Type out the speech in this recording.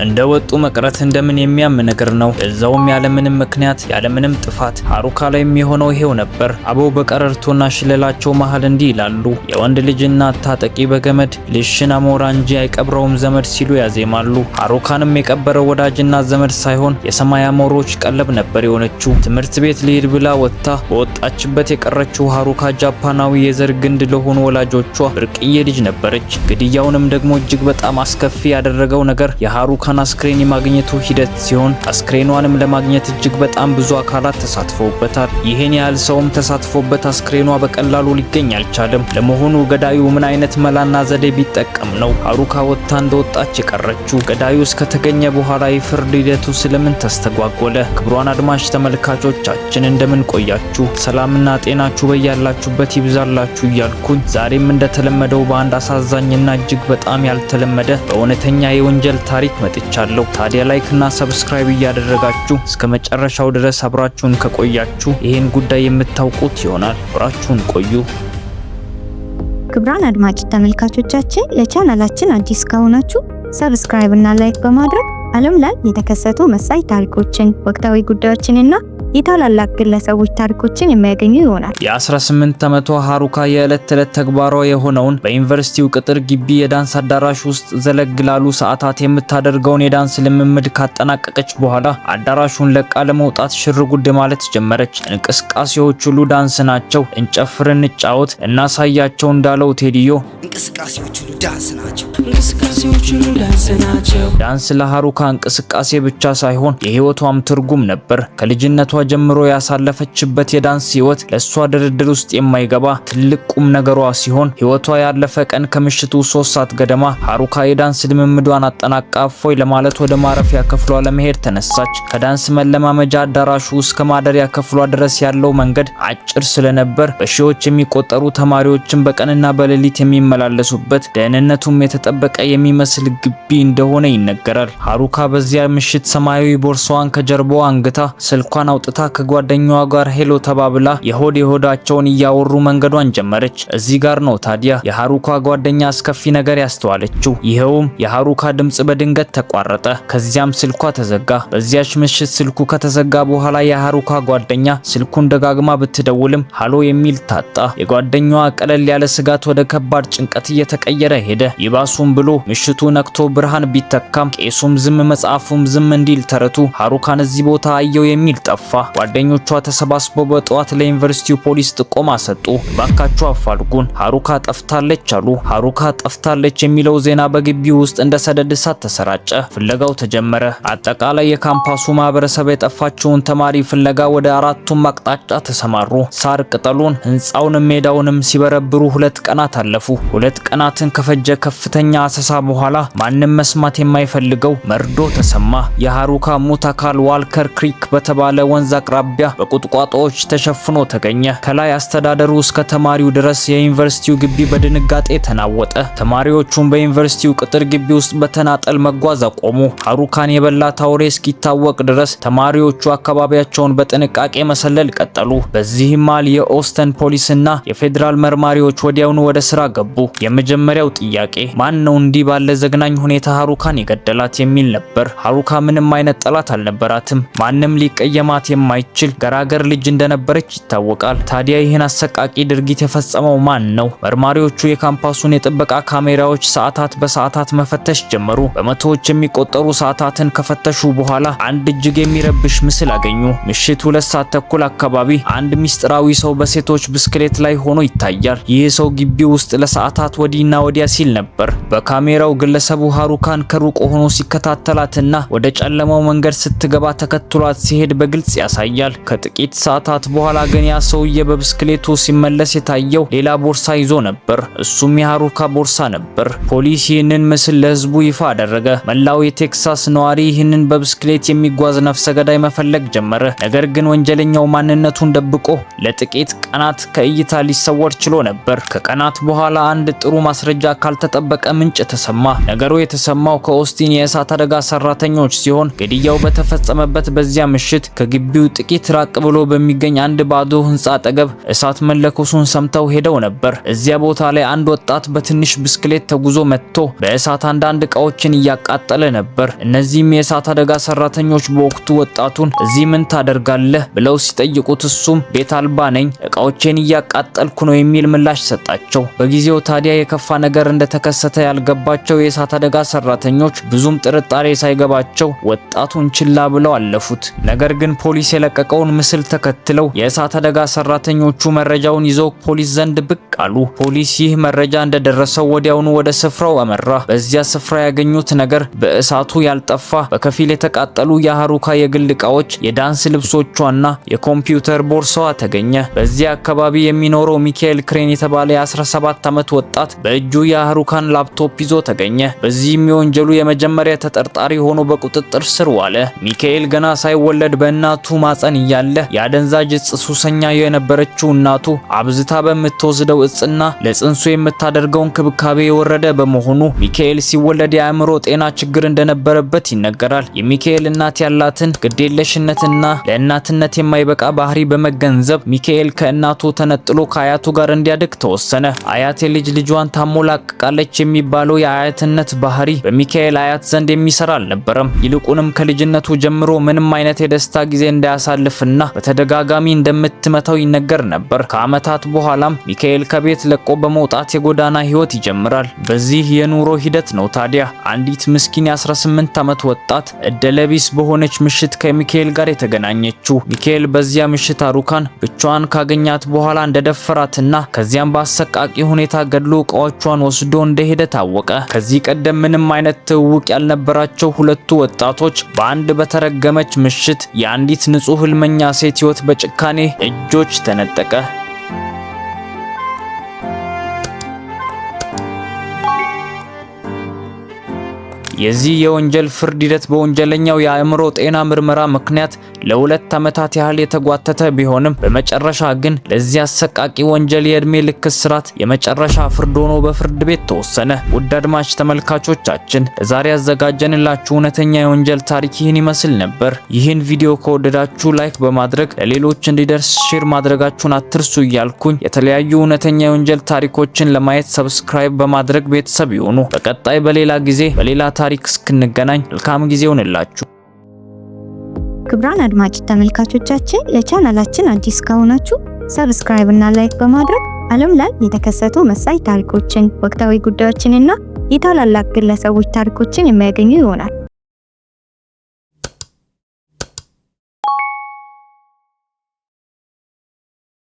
እንደ ወጡ መቅረት እንደምን የሚያም ነገር ነው። እዛውም ያለምንም ምክንያት፣ ያለምንም ጥፋት። ሀሩካ ላይ የሚሆነው ይሄው ነበር። አበው በቀረርቶና ሽለላቸው መሃል እንዲህ ይላሉ፦ "የወንድ ልጅ እናት ታጠቂ በገመድ፣ ልጅሽን አሞራ እንጂ አይቀብረውም ዘመድ" ሲሉ ያዜማሉ። ሀሩካንም የቀበረው ወዳጅና ዘመድ ሳይሆን የሰማይ አሞሮች ቀለብ ነበር የሆነችው። ትምህርት ቤት ልሂድ ብላ ወጥታ በወጣችበት የቀረችው ሀሩካ ጃፓናዊ የዘር ግንድ ለሆኑ ወላጆቿ ብርቅዬ ልጅ ነበረች። ግድያውንም ደግሞ እጅግ በጣም አስከፊ ያደረገው ነገር የሀሩካን አስክሬን የማግኘቱ ሂደት ሲሆን አስክሬኗንም ለማግኘት እጅግ በጣም ብዙ አካላት ተሳትፈውበታል። ይህን ያህል ሰውም ተሳትፎበት አስክሬኗ በቀላሉ ሊገኝ አልቻለም። ለመሆኑ ገዳዩ ምን አይነት መላና ዘዴ ቢጠቀም ነው ሀሩካ ወጥታ እንደወጣች የቀረችው? ገዳዩ እስከተገኘ በኋላ የፍርድ ሂደቱ ስለምን ተስተጓጎለ? ክቡራን አድማጭ ተመልካቾቻችን፣ እንደምን ቆያችሁ? ሰላምና ጤናችሁ በያላችሁበት ይብዛላችሁ እያልኩኝ ዛሬም እንደተለመደው በአንድ አሳዛኝና እጅግ በጣም ያልተለመደ በእውነተኛ የወንጀል ታሪክ መጥቻለሁ። ታዲያ like እና subscribe እያደረጋችሁ እስከ መጨረሻው ድረስ አብራችሁን ከቆያችሁ ይህን ጉዳይ የምታውቁት ይሆናል። አብራችሁን ቆዩ። ክቡራን አድማጭ ተመልካቾቻችን፣ ለቻናላችን አዲስ ከሆናችሁ subscribe እና like በማድረግ ዓለም ላይ የተከሰቱ መሳጭ ታሪኮችን፣ ወቅታዊ ጉዳዮችንና የታላላቅ ግለሰቦች ታሪኮችን የሚያገኙ ይሆናል። የ18 ዓመቷ ሀሩካ የዕለት ተዕለት ተግባሯ የሆነውን በዩኒቨርሲቲው ቅጥር ግቢ የዳንስ አዳራሽ ውስጥ ዘለግ ላሉ ሰዓታት የምታደርገውን የዳንስ ልምምድ ካጠናቀቀች በኋላ አዳራሹን ለቃ ለመውጣት ሽር ጉድ ማለት ጀመረች። እንቅስቃሴዎች ሁሉ ዳንስ ናቸው። እንጨፍር፣ እንጫወት፣ እናሳያቸው እንዳለው ቴዲዮ እንቅስቃሴዎች ሁሉ ዳንስ ናቸው። እንቅስቃሴዎች ሁሉ ዳንስ ናቸው። ዳንስ ለሀሩካ እንቅስቃሴ ብቻ ሳይሆን የህይወቷም ትርጉም ነበር። ከልጅነቷ ጀምሮ ያሳለፈችበት የዳንስ ህይወት ለእሷ ድርድር ውስጥ የማይገባ ትልቅ ቁም ነገሯ ሲሆን ህይወቷ ያለፈ ቀን ከምሽቱ 3 ሰዓት ገደማ ሀሩካ የዳንስ ልምምዷን አጠናቃ እፎይ ለማለት ወደ ማረፊያ ክፍሏ ለመሄድ ተነሳች። ከዳንስ መለማመጃ አዳራሹ እስከ ማደሪያ ክፍሏ ድረስ ያለው መንገድ አጭር ስለነበር በሺዎች የሚቆጠሩ ተማሪዎችን በቀንና በሌሊት የሚመላለሱበት፣ ደህንነቱም የተጠበቀ የሚመስል ግቢ እንደሆነ ይነገራል። ሀሩካ በዚያ ምሽት ሰማያዊ ቦርሳዋን ከጀርባዋ አንግታ፣ ስልኳን አውጥታ፣ ከጓደኛዋ ጋር hello ተባብላ የሆድ የሆዳቸውን እያወሩ መንገዷን ጀመረች። እዚህ ጋር ነው ታዲያ የሀሩካ ጓደኛ አስከፊ ነገር ያስተዋለችው። ይኸውም የሀሩካ ድምጽ በድንገት ተቋረጠ። ከዚያም ስልኳ ተዘጋ። በዚያች ምሽት ስልኩ ከተዘጋ በኋላ የሀሩካ ጓደኛ ስልኩን ደጋግማ ብትደውልም ሃሎ የሚል ታጣ። የጓደኛዋ ቀለል ያለ ስጋት ወደ ከባድ ጭንቀት እየተቀየረ ሄደ። ይባሱም ብሎ ምሽቱ ነግቶ ብርሃን ቢተካም ቄሱም ዝም መጽሐፉም ዝም እንዲል ተረቱ ሀሩካን እዚህ ቦታ አየው የሚል ጠፋ። ጓደኞቿ ተሰባስበው በጠዋት ለዩኒቨርሲቲው ፖሊስ ጥቆማ ሰጡ። "ባካችሁ አፋልጉን፣ ሀሩካ ጠፍታለች" አሉ። ሀሩካ ጠፍታለች የሚለው ዜና በግቢው ውስጥ እንደ ሰደድ እሳት ተሰራጨ። ፍለጋው ተጀመረ። አጠቃላይ የካምፓሱ ማህበረሰብ የጠፋችውን ተማሪ ፍለጋ ወደ አራቱም አቅጣጫ ተሰማሩ። ሳር ቅጠሉን፣ ህንፃውንም ሜዳውንም ሲበረብሩ 2 ቀናት አለፉ። 2 ቀናትን ከፈጀ ከፍተኛ አሰሳ በኋላ ማንም መስማት የማይፈልገው መርዶ ተሰማ። የሀሩካ ሙት አካል ዋልከር ክሪክ በተባለ ወንዝ አቅራቢያ በቁጥቋጦዎች ተሸፍኖ ተገኘ። ከላይ አስተዳደሩ እስከ ተማሪው ድረስ የዩኒቨርሲቲው ግቢ በድንጋጤ ተናወጠ። ተማሪዎቹም በዩኒቨርሲቲው ቅጥር ግቢ ውስጥ በተናጠል መጓዝ አቆሙ። ሀሩካን የበላት አውሬ እስኪታወቅ ድረስ ተማሪዎቹ አካባቢያቸውን በጥንቃቄ መሰለል ቀጠሉ። በዚህም መሃል የኦስተን ፖሊስና የፌዴራል መርማሪዎች ወዲያውኑ ወደ ስራ ገቡ። የመጀመሪያው ጥያቄ ማን ነው እንዲህ ባለ ዘግናኝ ሁኔታ ሀሩካን የገደላት የሚል ነበር። ሀሩካ ምንም አይነት ጠላት አልነበራትም። ማንም ሊቀየማት የማይችል ገራገር ልጅ እንደነበረች ይታወቃል። ታዲያ ይህን አሰቃቂ ድርጊት የፈጸመው ማን ነው? መርማሪዎቹ የካምፓሱን የጥበቃ ካሜራዎች ሰዓታት በሰዓታት መፈተሽ ጀመሩ። በመቶዎች የሚቆጠሩ ሰዓታትን ከፈተሹ በኋላ አንድ እጅግ የሚረብሽ ምስል አገኙ። ምሽት 2:30 አካባቢ አንድ ሚስጥራዊ ሰው በሴቶች ብስክሌት ላይ ሆኖ ይታያል። ይህ ሰው ግቢ ውስጥ ለሰዓታት ወዲህና ወዲያ ሲል ነበር። በካሜራው ግለሰቡ ሀሩካን ከሩቅ ሆኖ ሲከታተላትና ወደ ጨለማው መንገድ ስትገባ ተከትሏት ሲሄድ በግልጽ ያሳያል። ከጥቂት ሰዓታት በኋላ ግን ያ ሰውዬ በብስክሌቱ ሲመለስ የታየው ሌላ ቦርሳ ይዞ ነበር። እሱም የሀሩካ ቦርሳ ነበር። ፖሊስ ይህንን ምስል ለህዝቡ ይፋ አደረገ። መላው የቴክሳስ ነዋሪ ይህንን በብስክሌት የሚጓዝ ነፍሰ ገዳይ መፈለግ ጀመረ። ነገር ግን ወንጀለኛው ማንነቱን ደብቆ ለጥቂት ቀናት ከእይታ ሊሰወር ችሎ ነበር። ከቀናት በኋላ አንድ ጥሩ ማስረጃ ካልተጠበቀ ምንጭ ተሰማ። ነገሩ የተሰማው ከኦስቲን የእሳት አደጋ ሰራተኞች ሲሆን ግድያው በተፈጸመበት በዚያ ምሽት ከግቢው ከግቢው ጥቂት ራቅ ብሎ በሚገኝ አንድ ባዶ ህንፃ አጠገብ እሳት መለኮሱን ሰምተው ሄደው ነበር። እዚያ ቦታ ላይ አንድ ወጣት በትንሽ ብስክሌት ተጉዞ መጥቶ በእሳት አንዳንድ እቃዎችን እያቃጠለ ነበር። እነዚህም የእሳት አደጋ ሰራተኞች በወቅቱ ወጣቱን እዚህ ምን ታደርጋለህ ብለው ሲጠይቁት እሱም ቤት አልባ ነኝ፣ እቃዎቼን እያቃጠልኩ ነው የሚል ምላሽ ሰጣቸው። በጊዜው ታዲያ የከፋ ነገር እንደተከሰተ ያልገባቸው የእሳት አደጋ ሰራተኞች ብዙም ጥርጣሬ ሳይገባቸው ወጣቱን ችላ ብለው አለፉት። ነገር ግን ፖሊስ የለቀቀውን ምስል ተከትለው የእሳት አደጋ ሰራተኞቹ መረጃውን ይዘው ፖሊስ ዘንድ ብቅ አሉ። ፖሊስ ይህ መረጃ እንደደረሰው ወዲያውኑ ወደ ስፍራው አመራ። በዚያ ስፍራ ያገኙት ነገር በእሳቱ ያልጠፋ በከፊል የተቃጠሉ የሃሩካ የግል እቃዎች፣ የዳንስ ልብሶቿና የኮምፒውተር ቦርሳዋ ተገኘ። በዚያ አካባቢ የሚኖረው ሚካኤል ክሬን የተባለ የ17 ዓመት ወጣት በእጁ የሃሩካን ላፕቶፕ ይዞ ተገኘ። በዚህም የወንጀሉ የመጀመሪያ ተጠርጣሪ ሆኖ በቁጥጥር ስር ዋለ። ሚካኤል ገና ሳይወለድ በእናቱ ማፀን እያለ የአደንዛዥ እጽ ሱሰኛ የነበረችው እናቱ አብዝታ በምትወስደው እጽና ለጽንሱ የምታደርገው እንክብካቤ የወረደ በመሆኑ ሚካኤል ሲወለድ የአእምሮ ጤና ችግር እንደነበረበት ይነገራል። የሚካኤል እናት ያላትን ግዴለሽነትና ለእናትነት የማይበቃ ባህሪ በመገንዘብ ሚካኤል ከእናቱ ተነጥሎ ከአያቱ ጋር እንዲያድግ ተወሰነ። አያት የልጅ ልጇን ታሞላቅቃለች የሚባለው የአያትነት ባህሪ በሚካኤል አያት ዘንድ የሚሰራ አልነበረም። ይልቁንም ከልጅነቱ ጀምሮ ምንም አይነት የደስታ ጊዜ እንዳያሳልፍና በተደጋጋሚ እንደምትመታው ይነገር ነበር። ከዓመታት በኋላም ሚካኤል ከቤት ለቆ በመውጣት የጎዳና ህይወት ይጀምራል። በዚህ የኑሮ ሂደት ነው ታዲያ አንዲት ምስኪን የ18 ዓመት ወጣት እደለቢስ በሆነች ምሽት ከሚካኤል ጋር የተገናኘችው። ሚካኤል በዚያ ምሽት ሃሩካን ብቻዋን ካገኛት በኋላ እንደደፈራትና ከዚያም በአሰቃቂ ሁኔታ ገድሎ እቃዎቿን ወስዶ እንደሄደ ታወቀ። ከዚህ ቀደም ምንም አይነት ትውውቅ ያልነበራቸው ሁለቱ ወጣቶች በአንድ በተረገመች ምሽት የአንዲት ንጹህ ህልመኛ ሴት ህይወት በጭካኔ እጆች ተነጠቀ። የዚህ የወንጀል ፍርድ ሂደት በወንጀለኛው የአእምሮ ጤና ምርመራ ምክንያት ለ2 ዓመታት ያህል የተጓተተ ቢሆንም በመጨረሻ ግን ለዚህ አሰቃቂ ወንጀል የእድሜ ልክ እስራት የመጨረሻ ፍርድ ሆኖ በፍርድ ቤት ተወሰነ። ውድ አድማጭ ተመልካቾቻችን ለዛሬ ያዘጋጀንላችሁ እውነተኛ የወንጀል ታሪክ ይህን ይመስል ነበር። ይህን ቪዲዮ ከወደዳችሁ like በማድረግ ለሌሎች እንዲደርስ share ማድረጋችሁን አትርሱ እያልኩኝ የተለያዩ እውነተኛ የወንጀል ታሪኮችን ለማየት subscribe በማድረግ ቤተሰብ ይሁኑ። በቀጣይ በሌላ ጊዜ በሌላ ታሪክ እስክንገናኝ መልካም ጊዜ ይሁንላችሁ። ክቡራን አድማጭ ተመልካቾቻችን ለቻናላችን አዲስ ከሆናችሁ subscribe እና like በማድረግ ዓለም ላይ የተከሰቱ መሳይ ታሪኮችን፣ ወቅታዊ ጉዳዮችንና የታላላቅ ግለሰቦች ታሪኮችን የሚያገኙ ይሆናል።